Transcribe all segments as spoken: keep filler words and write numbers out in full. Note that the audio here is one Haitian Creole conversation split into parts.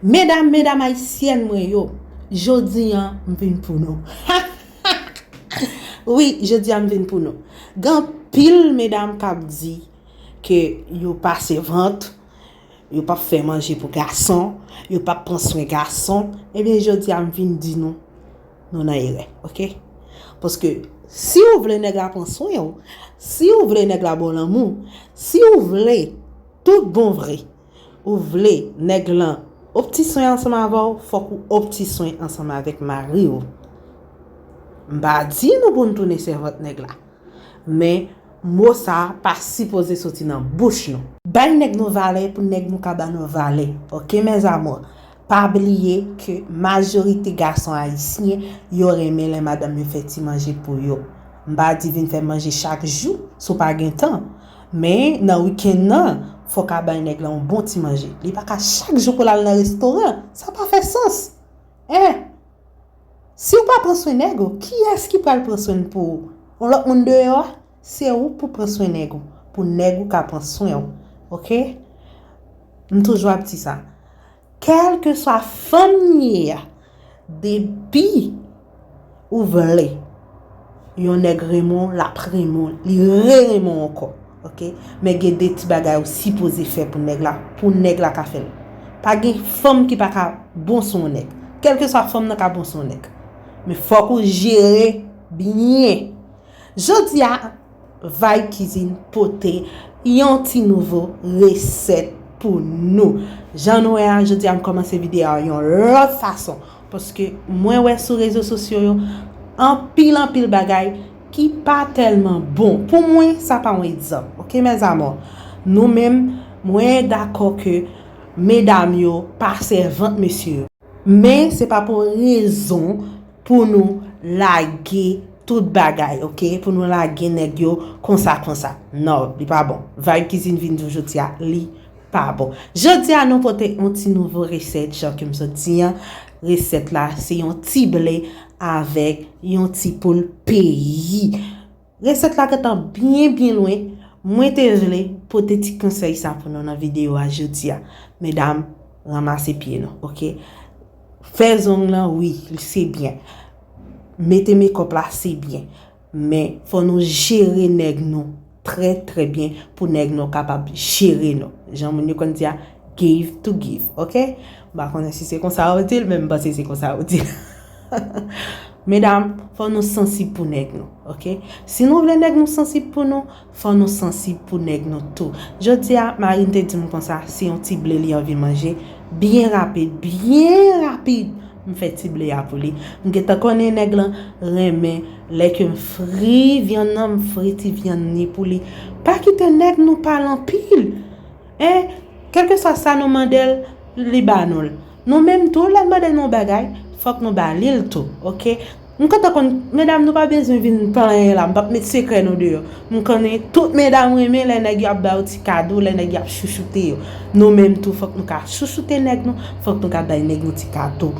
Medam, medam ayisyèn mwen yo, jodi a m vin pou nou. Wi, jodi a m vin pou nou. Gen anpil medam k ap di ke yo pa sèvant, yo p ap fè manje pou gason, yo p ap pran swen gason. Ebyen, jodi a m vin di nou, nou nan erè, oke? Paske si w vle nèg la pran swen w, si w vle nèg la ba w lanmou, si w vle tout bon vre, ou vle nèg lan opti swen ansanm avè w, fòk ou opti swen ansanm avèk mari w. M pa di nou pou n tounen sèvant nèg la. Men, mo sa a pa sipoze soti nan bouch nou. Bay nèg nou valè pou nèg nou ka ba nou valè. Oke, mes amours? Pa bliye ke majorite gason ayisyen, yo renmen lè madanm yo fè ti manje pou yo. M pa di vin fè manje chak jou, si w pa gen tan. Men, nan wikenn nan, fò w ka bay nèg la yon bon ti manje. Li pa ka chak jou pou l al nan restoran. Sa pa fè sans. En! Si w pa pran swen nèg ou, kiyès ki pral pran swen l pou ou? Yon lòt moun deyò a? Se ou pou pran swen nèg ou, pou nèg ou ka pran swen w. Oke? M toujou ap di sa. Kèlkeswa fanm li ye a, depi ou vle yon nèg renmen w, l ap renmen w, li rerenmen w ankò. Oke? Men gen de ti bagay ou sipoze fè pou nèg la, pou nèg la ka fè l. Pa gen fanm ki pa ka bon sou yon nèg. Kèlkeswa fanm nan ka bon sou yon nèg. Men fòk ou jere byen. Jodi a, Vibe Cuisine pote yon ti nouvo resèt pou nou. Jan nou wè a, jodi a m kòmanse videyo a yon lòt fason. Paske mwen wè sou rezo sosyo yo, anpil, anpil bagay ki pa tèlman bon. Pou mwen, sa pa yon egzanp. Oke, mes amours? Nou menm, mwen dakò ke medam yo pa sèvant mesye yo. Men, se pa pou rezon pou nou lage tout bagay, oke? Pou nou lage nèg yo konsa, konsa. Non, li pa bon. Vibe Cuisine vin di w jodi a, li pa bon. Jodi a, nou pote yon ti nouvo resèt, jan ke m sot di an. Resèt la, se yon ti ble avèk yon ti poul peyi. Resèt la gentan byen, byen lwen. Mwen te vle pote ti konsèy sa pou nou nan videyo a jodi a. Medam, ranmase pye nou, oke? Fè zong lan, wi, se byen. Mete mekòp la, se byen. Men, fò nou jere nèg nou trè, trè byen pou nèg nou kapab jere nou. Jan moun yo konn di a, give to give, oke? M pa konnen si se konsa yo di l, men m panse se konsa yo di l. Medam, fò nou sansib pou nèg nou, oke? Si nou vle nèg nou sansib pou nou, fò nou sansib pou nèg nou tou. Jodi a, mari m te di m konsa, se yon ti ble li anvi manje, byen rapid, byen rapid, m fè ti ble a pou li. M gentan konnen nèg lan renmen lè ke m fri vyann nan, m fri ti vyann ni pou li. Pa kite nèg nou pale anpil. En, kèlkeswa sa nou mande l, li ba nou l. Nou menm tou, lè n mande n yon bagay, fòk nou ba li l tou, oke? M kontan konn, medam, nou pa bezwen vin plenyen la, m p ap met sekrè nou deyò. M konnen tout medam renmen lè nèg yo ap ba yo ti kado, lè nèg yo ap chouchoute yo. Nou menm tou, fòk nou ka chouchoute nèg nou, fòk nou ka bay nèg nou ti kado.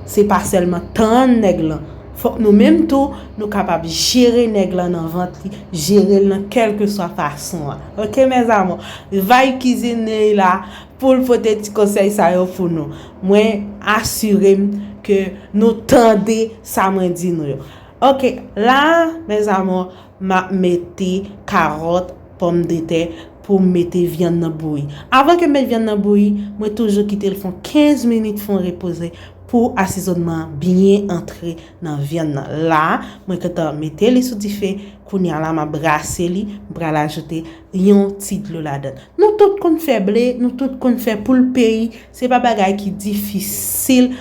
Se pa sèlman tann nèg lan. Fòk nou menm tou, nou kapab jere nèg lan nan vant li, jere l nan kèlkeswa fason an. Oke, mes amours? Vibe Cuisine la pou l pote ti konsèy sa yo pou nou. Mwen asire m ke nou tande sa mwen di nou yo. Oke, la, mes amours, m ap mete kawòt, pòmdetè, pou m mete vyann nan bouyi. Avan ke m met vyann nan bouyi, mwen toujou kite l fè yon kenz minit, fè yon repoze pou asezònman an byen antre nan vyann nan. La, mwen gentan mete li sou dife, kounye a la, m ap brase li, m pral ajoute yon ti dlo ladan l. Nou tout konn fè ble, nou tout konn fè poul peyi, se pa bagay ki difisil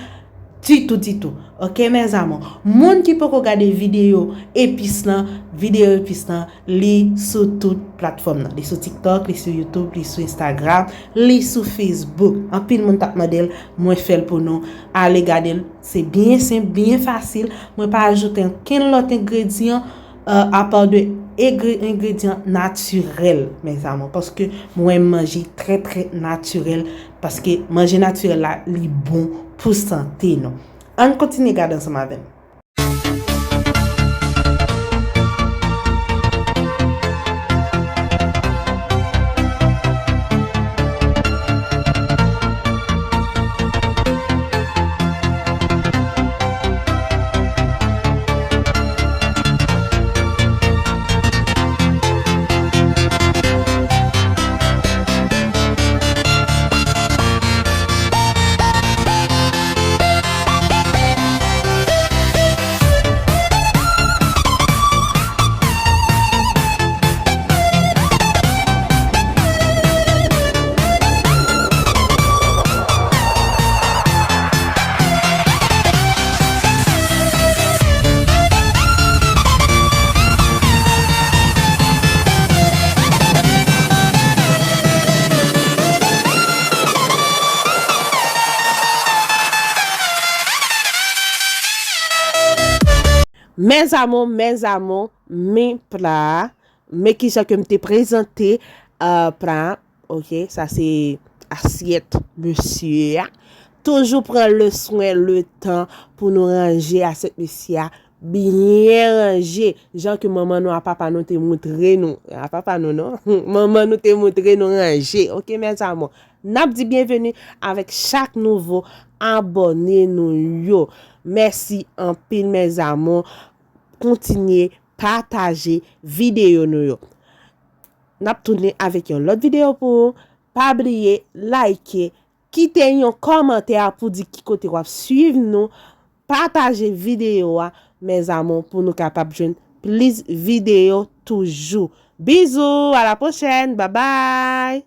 ditou, ditou. Oke, mes amours? Moun ki poko gade videyo epis lan, videyo epis lan, li sou tout platfòm nan. Li sou TikTok, li sou YouTube, li sou Instagram, li sou Facebook. Anpil moun t ap mande l, mwen fè l pou nou. Ale gade l. Se byen senp, byen fasil. Mwen pa ajoute ankenn lòt engredyan, euh, apa de egre-, engredyan natirèl, mes amours. Paske mwen manje trè, trè natirèl. Paske manje natirèl la, li bon pou sante nou. Ann kontinye gade ansanm avè m. Mes amours, mes amours, men pla, men kijan ke m te prezante uh, pla, ok, sa se asyèt mesye a. Toujou pran le swen, le tan pou nou ranje asyèt mesye a byen ranje, jan ke manman nou a papa nou te moutre nou. A papa nou non, manman nou te moutre nou ranje, ok mes amours. N ap di byenveni avèk chak nouvo abòne nou yo. Mèsi anpil mes amours. Kontinye pataje videyo nou yo. N ap tounen avèk yon lòt videyo pou ou. Pa bliye like, kite yon kòmantè pou di ki kote w ap swiv nou. Pataje videyo a mes amours pou nou kapab jwenn plis videyo toujou. Bizou, a la pwochèn, babay.